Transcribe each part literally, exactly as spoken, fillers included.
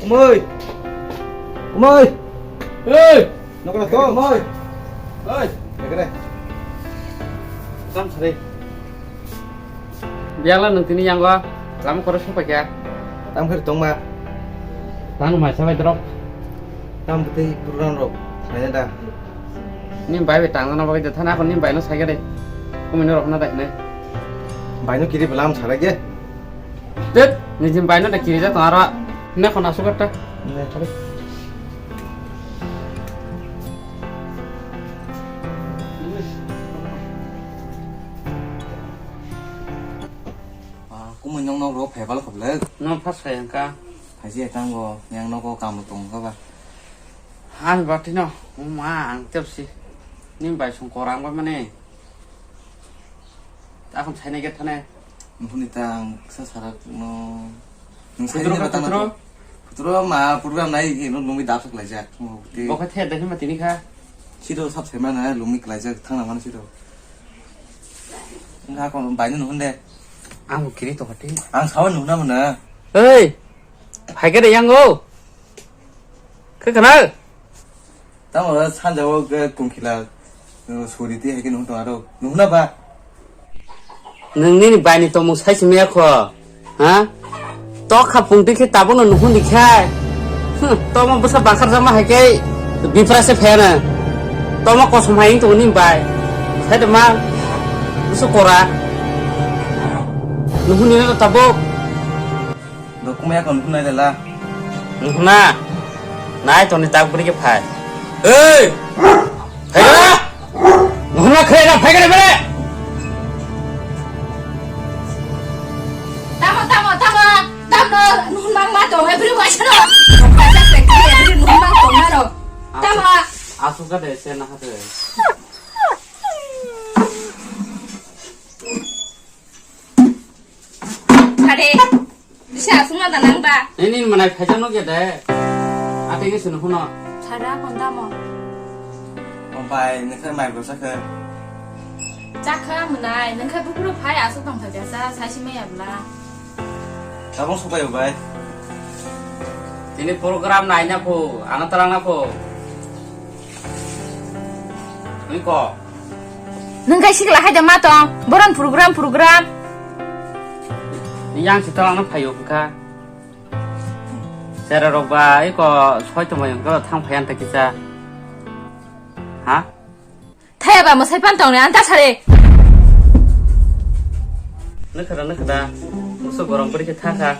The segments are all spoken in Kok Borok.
Kumui! Kumui! Ei! Nokra to, kumui! Ei! Ekre. Tam sari. Biala nung tini yango, lama koro sopai kha. Tam khe tongma. Tang mai sabai drop. Tam bwtwi program rok, nai da. Ni bai bai tang na bagwi de thana kon ni bai no sai kha de. Kumui no rok na dai ne. Bai no kiri bwlam sarai ge. Tet, nijin bai no da kiri ja tong aro. Ne khona sugar ta. Ne, thari. Ah, kumui nong nok rok phai bal khoblek. Nong phas khai ang ka. Phai je tang go, yang nogo kam tong ka ba. Han bati no, ma ang tepsi. Ni bai sung korang ba mane. Akon saina ge thane. Nukuni ta ang sa sarak no. Nung sai Putro ni ka batang putro? Putro ma program nai ke no lumi dap sak lai jak. Mo te. Bo kha the da ma tini kha. Siro sab sai mana lumi klai jak thang na mana siro. Nga kon bai no hunde. Ang kiri to hati. Ang sawan nuna mana. Ei. Hai ka de yang go. Kha kana? Tamo sanja o kungkila suri ti hai ke nung tong aro. Nung na ba? Nung nini bai ni tomung sai simi ya kho. Ha? Tok kha pung ti khe tabuk no nuhun di khai. Hmm, toma bwsa bakhar jama hai ke bipra se phena. Toma kosom hai to ni bai. Sai de ma bwsa kora. Nuhun ni no tabuk. Bo kumui akon hunai lela. Nuhuna. Nai toni tak buri ke phai. Ei! Phai ka? Nuhuna khai na phai ka bere? Tamo, tamo, tamo. Tamo nuhun mang ma to hai buri wai sano. Nuhun mang to ma ro. Tamo. Asu ka de se na ha de. Sare, bisa asung ada nang ba? Ini mana phaisa no gede. Ate ini sunu huno. Sare, apa nda mo? Oh, bai, nengkhe mai bo sakhe. Chakha mwnai, nengkhe bukro phai asuk tong thajasa, saisi maya bla. Tabung supai bai. Ini program naina phu, ana talang na phu. Ini ko. Nung kai sikla hai da ma tong, boron program, program. Yang si talang na phayo kha. Sera rok ba, iko soi tongmai ko thang phayan ta kisa. Ha? Thaya ba mo sai pan tong ne anta sare. Nakhada, nakhada. Muso gorong beri khe thakha.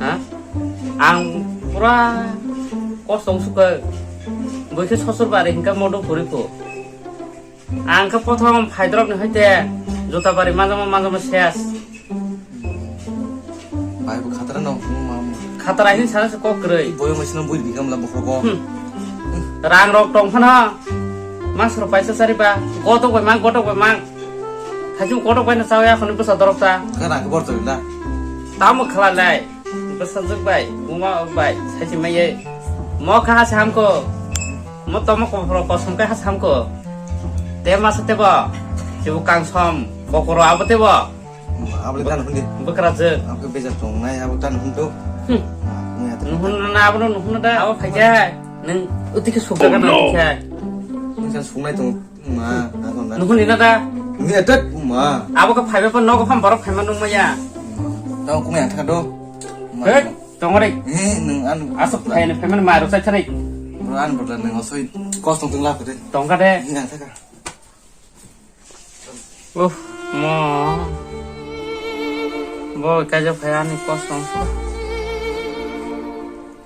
Ha? Ang pura kosong suka. Boi khe sosor bari hingka modo puri phu. Ang khe prothom phaidrop ni hoite juta bari manjama manjama ses. Bai bo khatara no, hmm, mam. Khatara hin sana se kok kwrwi. Boyo masino bui bigam la bokhro ko. Hmm. Rang rok tong phano. Mas rok paisa sari ba. Gotok bai mang, gotok bai mang. Hajung gotok bai na chawi akhoni bwsa dorok ta. Ka rang bor jori na. Tamo khala lai. Bwsa jwk bai, buma bai, sachi mai ye. Mo kha ha samko. Mo tomo ko phoro kosom kai ha samko. Te masa tebo. Chibu kangsom, kokoro abo tebo. Abole tan hundi. Bwkrajwk. Abole bejak tongnai, abo tan hundu. Hmm. Ah, nung ya tan. Nuhun na, abo nuhun da, abo phaikha. Nung uti khe sukha kana phaikha. Nung san sungnai tong, ma, akon da. Nuhun ni na da. Nung ya tat, ma. Abo khe phaiba pa nogo pham borok phaima nung maya. Tao kumai ang thaka do. Ma. Hei, tongore. Eh, nung an. Asok phaina phaima ma rok sai thani. Bro, an bro, nung osoi. Kos tong tong la kore. Tongka de. Nung ang thaka. Uff, mo. Bo kaisa phai ani kosto wngkha.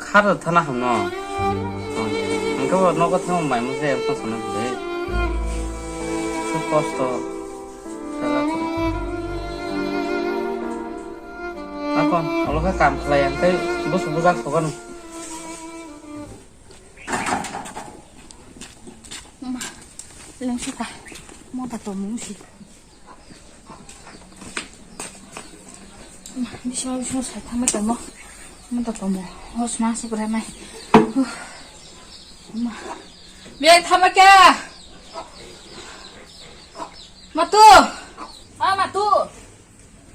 Khar thana hamno. Hwnkhe bo nogo thangma mai mose wngkha sana bwle. Su kosto. Sala. Ako, olo khe kam khlai ang tei busu bujak sogano. Ma, lengsi ta. Mo ta to mung si. Ma, bising bising sai thangma to mo. Mo ta to mo. Hos ma si bra mai. Huh. Ma. Be thama kya? Matu. Ah, matu.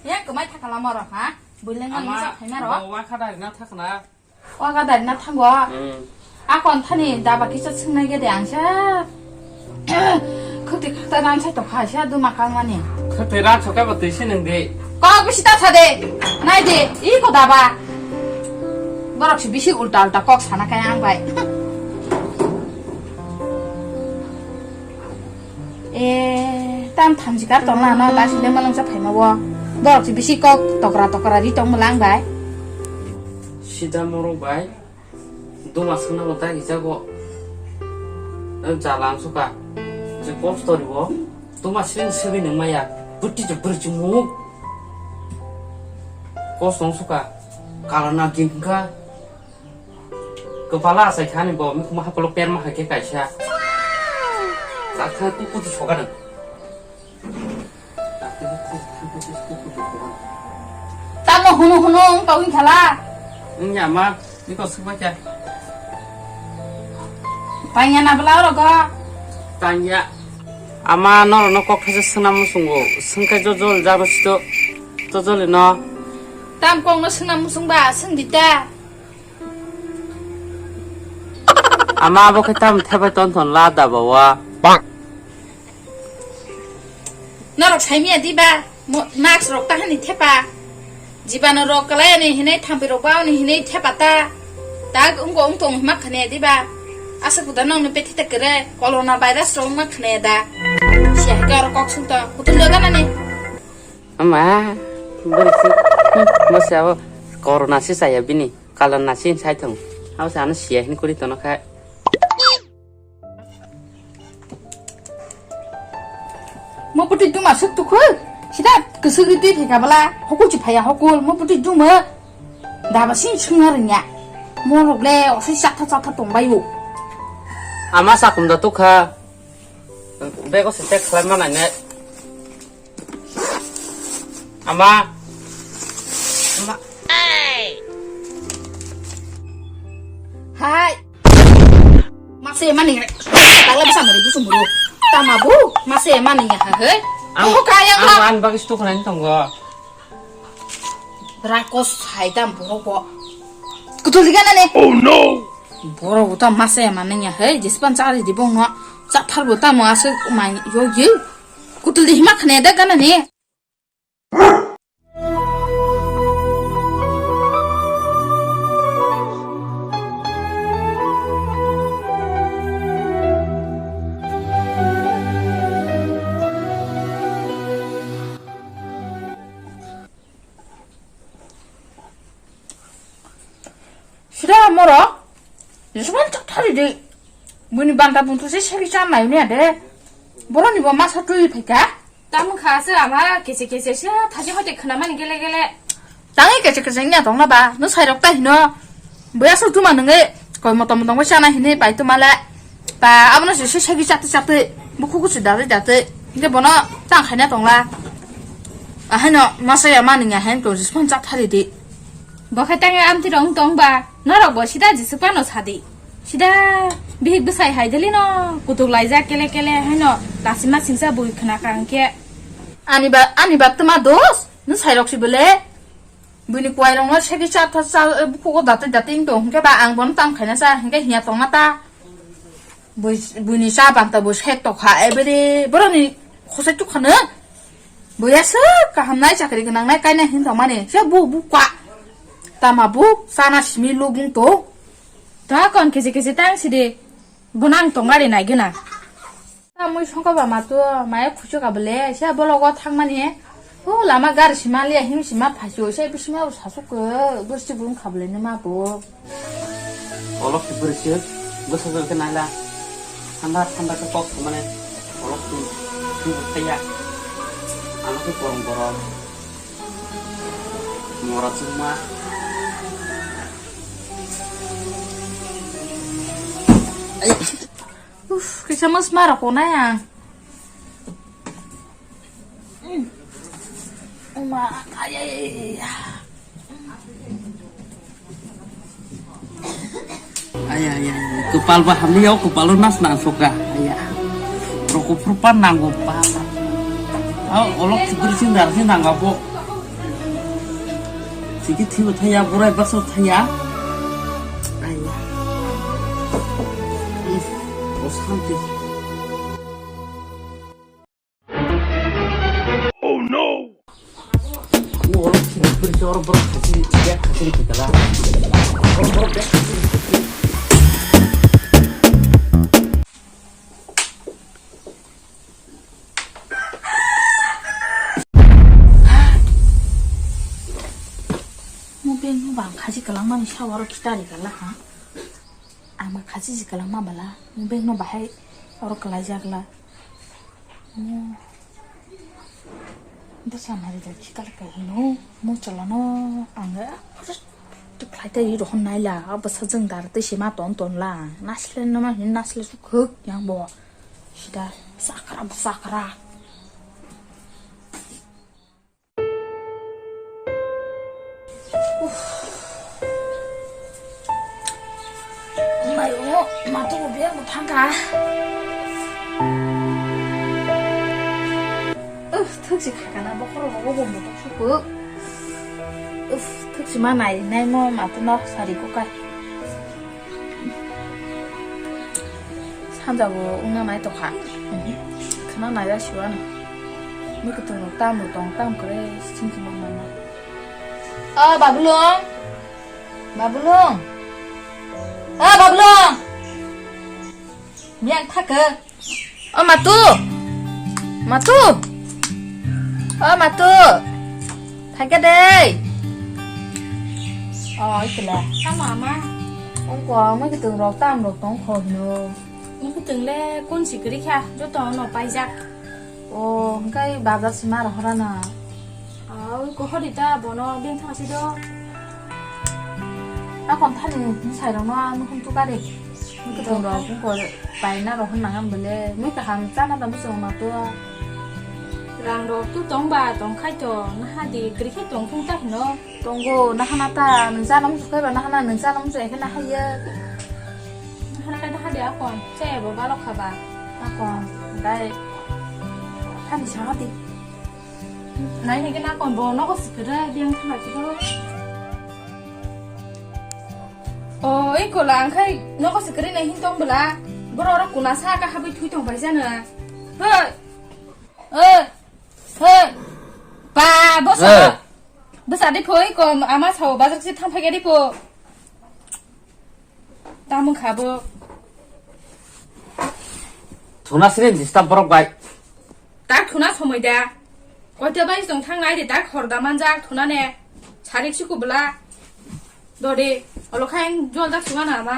Ya, kemai thakala moro, ha? Buileng nang sa thai maro. Wa khada na thakna. O gadari na thango. Hmm. Akon thani daba kisa swngnai gede ang sa. Khwtwi khwtwi ran sai tokha sa duma kangmani. Khwtwi ran soka bo twi se nang de. Kok bisi ta sa de. Nai de, i ko daba. Borok si bisi ulta ulta kok sana kaya ang bai. E, tam thamjikar tongna no, ta sile malong sa phaima bo. Borok si bisi kok tokra tokra ri tong malang bai. Sida morok bai. Duma sungna bo dagi jago. Em jala ang suka. Je kosto ribo. Duma sing sugui nang maya. Buti je burji mu. Kosto ang suka. Kala na gingka. Kwpala asai khani bo, mikhumo hapalo perma hai khe kaisa. Sakha kukutu soganang. Tamo hunu hunu wng tong wng khala. Wngya ma, niko swkbai kha. Tanya na bla oro go. Tanya. Ama noro no kok khaisa swnam musungo, swngkhe jojol jaro sito, jojol no. Tam kok no swnam musung ba, swng dita. Ama abo khe tamo thepai ton ton la da bawa. Norok saimia diba? Mo-, mask rok ta hani thepa. Jibano rok kalai ani hinai thampi rok ba ani hinai thepa ta. Tak wngko wngtong hima khane diba? Asa kuda nong ni pethi ta kere corona virus rok ma khane da. Sia ka rok kok sung to. Kutung da nani. Ama, beri si. Hmm, masa abo corona si saya bini. Kalan nasi sai thung. Hau sa ano sia hin kuri tono kha. Mo puti duma suk tukhu. Sida kesuk ri tui theka bala. Hokul chi phaya hokul. Mo puti duma. Daba sin sunga renya. Mo rok le osi chatha chatha tong bayu. Ama sakum da tukha. Bego se tek khlai mana ne. Ama. Ama. Hai. Mase mani. Tala bisa mari dusu muru. Tama bu. Mase mani ya ha he. Ang, oh kaya ang ka. An bagis tu kena tongo. Rakos hai dam borok bo. Kutul di gana ne. Oh no. Borok bo ta mase mani ya he. Jispan chari di bong no. Chathar bo ta mo asuk mai yo ye. Kutul di hima khne da gana ne. Sida moro, jesuman chathari de. Buni banta buntu se segi chan nai ne de. Boroni bo masa tui phaika. Tam kha se ama kese kese se thaji hoite khna mani gele gele. Tangi kese kese nya tong na ba, no sai rok ta hino. Boya su tuma nunge koi motom motom chana hini pai tuma le. Ta abono se se segi chate chate. Bukhu kusu date date. Hingke bono tang khaina tong la. Ahaino masa ya mani nya hen to jesuman chathari de. Bo khe tang amtwi rong tong ba, norok bo sida jisuk phano sadi. Sida bihik bwsai hai deli no kutuk laijak kele kele haino lasima singsa bui khna ka hwnkhe. Ani ba, ani ba tma dos, nwng sairok si bole. Buini kwai rok no segi cha tha cha, bukhugo datwi datwi wng tong hwnkhe ba ang bono tang khaina cha hwnkhe hiya tongma ta. Bui, buini cha banta bui sek tokha, ebere boroni khosai tukhano. Buya se kaham nai chakri gwnang nai kainai hin tongmani. Se bu, bu kwa. Tama bu, sana simi lubung to. Ta kon kisi kisi tang sidi. Bunang tongari nai gina. Ta mui songko ba ma to, maya khuchu ka bole. Se bologo thangmani. O lama gari sima le him sima phasio se bisima u sasuk ko gosti bun khablene ma bo. Olok si bwrwi si bwsa jol khe naila. Thanda thanda khe kok thumane olok si si bwsaya. Ano khe borom borom. Mora chwngma. Ai. Uf, kisa mas mara ko na ya. Uma, ay, ay, ay, ay. Ay, ay, ay, ay. Kwpal ba hamya, o kwpalo nas na soka. Ay, ay. Roko phurpa nango pa. Au, olok thikri sing dar sing nang abo. Sigi thibo thaya, borai bakso thaya. Oro borok khachiri, bag khachiri kwtala. Oro borok bag khachiri. Mo bag no bang khachi kwlangmani sa oro khitari kala ha. Ama khachi ji kwlangma bala. Mo bag no bahai oro kwlaijakla. Mo bwsa nari da khikal kai hino. Mo cholano ang. Tei khlai tei rohon naila, a bwsa jwng dar tei se ma ton ton la. Nasle no ma hin nasle su khuk yang bo. Sida sakra bwsakra. Uff. Mai o, ma to biya mo thangka. Uff, thuk si khakana bokhoro rogo bo mo to su khuk. Uff, thuk si ma nai nai mo ma to no sari ko kai. Sanja bo wngna nai tokha. Khna nai ya siwano. Ni kutung rok tam rok tong tam kre sing sing ma ma. O Babulung. Babulung. O Babulung. Miyang thaka. O Matu. Matu. O Matu. Thaika dei. O ikla. Tamo ama. Ongko ama kitung rok tam rok tong kho hino. Ongko kitung le kun sikri kha joto no paijak. O hingkai bazar sima rohorana. Au, ko hori ta bono beng thang si do. Akon thani bwsai rok no ang nukhung tuka de. Nukhung rok ko pai na rohor nang am bole. Mui kaham chana da muchung ma to. Rang rok tu tong ba tong khai to na ha di kri khai tong khung ta hino. Tongo na hana ta nung chana muchung khai ba na hana nung chana muchung khai na ha ya. Na hana khai na ha di akon che bo balok kha ba. Akon dai thani sa ha di. Nai nai kena kon bo nogo sikira biang thana kiro. O, ei kola ang khai nogo sikira nai hin tong bela. Boro oro kuna sa ka habi thui tong bai jana. Hei. Hei. Hei. Ba, bosa. Eh. Bosa di phoi ko ama sao bazar si thang phai di po. Tamung kha bo. Thuna sini disturb borok bai. Tak thuna somoi da. Koita bai tong thang nai de tak hor da manjak thuna ne. Sarik si kubla. Dode, olo khain jol dak sunga na ma.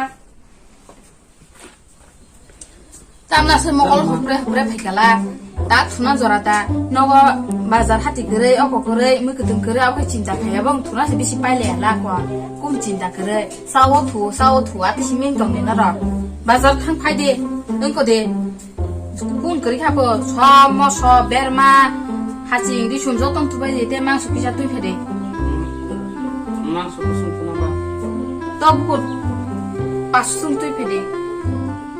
Tamna se mokol hupre hupre phaikala. Tak thuna jora ta. Nogo bazar hati kwrwi, oko kwrwi, mui kwtwng kwrwi, abo khe chinta khaiya bong thuna se bisi paile la ko. Kum chinta kwrwi. Sao thu, sao thu, ati siming tong ni norok. Bazar thang phai de, wngko de. Kun kwrwi kha bo, som, moso, berma, haching, risum joto no thubai de, te mangso kisa twi phe de. Mangso kusung kuna ba? To bukut, pas sung twi phe de.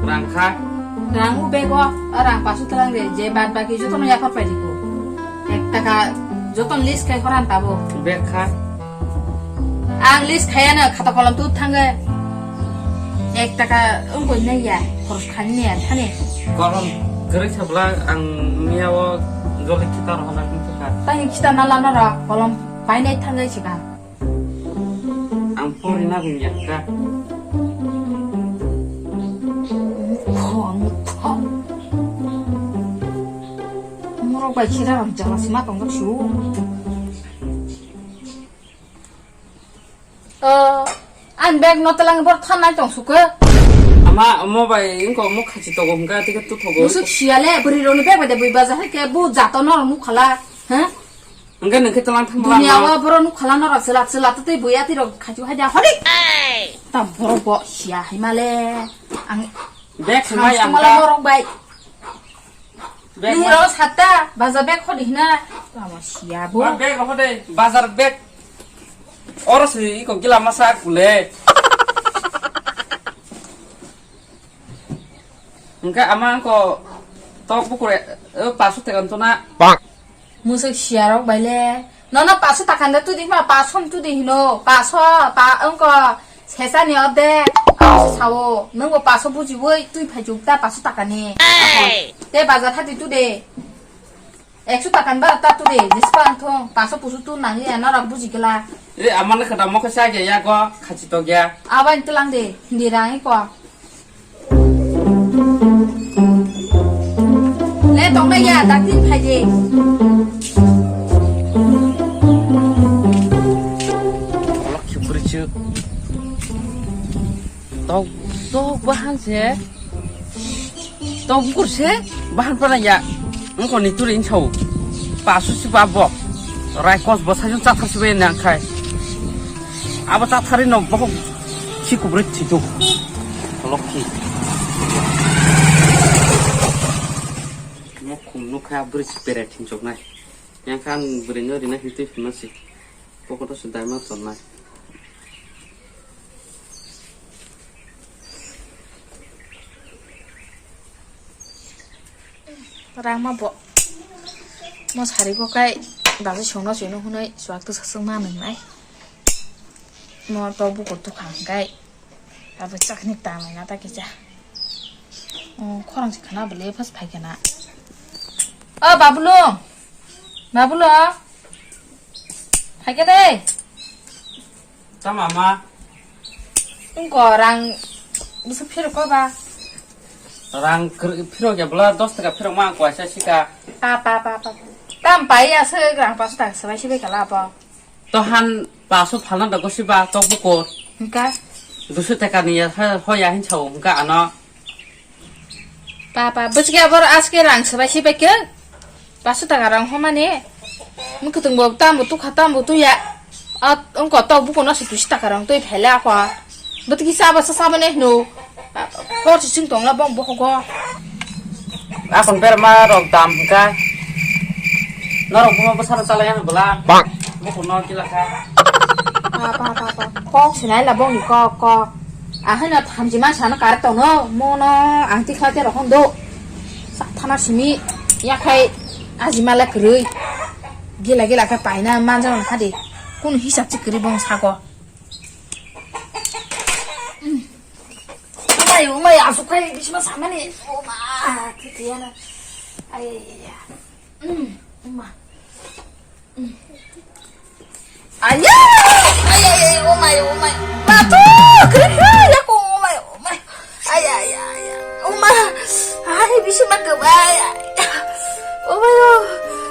Rang kha? Rang u bego, a rang pasu tlang de, je bad baki joto no yaphar pai di ko. Ek taka joto no list khai khoran tabo. Bag kha? Ang list khayana khata kolom tu thangwi. Ek taka wngkoi nai ya, khoros khaini ya thani. Kolom kwrwi sabla ang miya o joli khita rohorna hwn kha. Tani khita na lana ra kolom painai thangwi sika. Ang pori na bung ya kha. Khong khong. Morok bai khira ram jala sima tongjak su. O, ang bag no telang bor thanai tong suka. Ama, mo bai, ingko mo khachi togo hingka, tike tu thogo. Musuk siale, beri roni bag bai de bui baja hai ke bu jato no mukhala, ha? Hingka nengke telang thang. Dunia wa boro nukhala no ra sela sela tu tei buya ti rok khachi hai da hori. Tam boro bo sia hai male. Ang bag hai ang mala ka. Norok bai. Bag. Nini ro satta, bazar bag khodi hina. Tamo siya bo. Ba bag ho de, bazar bag. Oro si iko gila masa kule. Engka ama ko tok bukure, eh, pasu tekan tuna. Musuk siya rok baile. Nono paso takanda tudi ma paso tudi hino paso pa wngko sesani ode sao nungbo paso bujiwi twi phaijuk ta paso takani. Hey! Te bazar hati tude. Ekso taka ni bara ta tu de, jispa ang thung, paso pusu tu nang ya, norok buji gela. E, amana khata mokhe sa ge ya go, khachi to gya. Aba ni tlang de, hindi rang i ko. Le tong na ya, dak tin phai de. Olok khibri chuk. Tok, tok bahan se. Tok bukur se, bahan pana ya. Engko ni turi insau. Pasu si ba bo. Rai kos bo sajung chathar si ba nang khai. Abo chathari no bo si kubri thitu. Lokhi. Mo khum no kha bri si pere thin chok nai. Yang khan bri no rina hitu phima si. Pokoto se dai ma ton nai. Rangma bo. Mo sari bo kai basi songno sino hunoi suak tu sasung ma nang nai. Mo to buko tu khang kai. Abo chakni ta mai na ta kisa. Oh, khorang si khana bele pas phai kana. Oh, Babulo. Babulo. Phai ka dei. Tama ma. Engko rang bisa phirok ko ba? Rang kir-, phirok ya bela dos taka phirok ma ang kuaisa sika. Pa, pa, pa, pa. Tam pai ya se rang paso taka sebai sibai kala apa? To han paso phalna da gosi ba tok bukur. Engka? Dusu taka ni ya ha, ho ya hin chau engka ano. Papa, bwswk ya borok aske rang swbai si bai khe? Paso taka rang homani. Mwkhwtwng bo tambo tukha tambo tuya. A, wngkha tok buko no si tuish taka rang twi phaila akwa. Bwtwkisa abo sa sabani hwno. Hor si chwng tongla bong bohogo. Akon berma rok dam hwnkha. Norok buma bwsarok chalai ano bwla. Bang. Buko no kila kha. Papa, papa. Kok sinai la bongni kok, kok. Ahai no thamchi ma sano kar tono, mono ang tikhlai te rohon do. Sa thana simi, yakhai ajimala kwrwi. Gila gila khe paina manjak nang kha di. Kunu hisab se kwrwi bong sako. Umai, umai, asuk khai bisma samani. Oma, titiana. Ai, ai, ai. Mm, uma. Aya! Ay, ay, ay, oh my, oh my. Batu! Krik, krik, aku, oh my, oh my. Ay, ay, ay, ay. Oh my. Ay, bisi mak ke, ay, ay. Oh my, oh.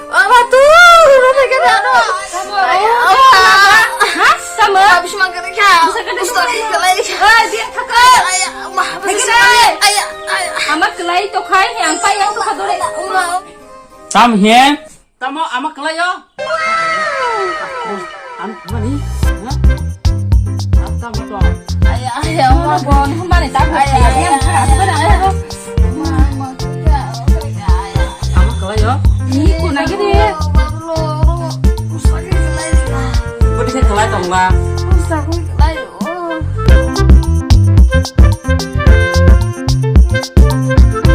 Oh, batu! Oh my, kena, ano? Ay, oh my. Ha? Sama? Bisi mak ke, kena. Bisi mak ke, kena. Ay, dia thaka. Ay, oh my. Bisi mak ke, ay, ay. Ama kelai to khai, yang pa, yang to khadore. Oh my. Tam he? Tamo ama kelayo. Am mani? Ha? Am tamo to. Aya, aya, oh my. Bon, mani tak. Aya, aya, aya. Ama kelayo. Ni ko na gidi. Bodi se kelai tong ba.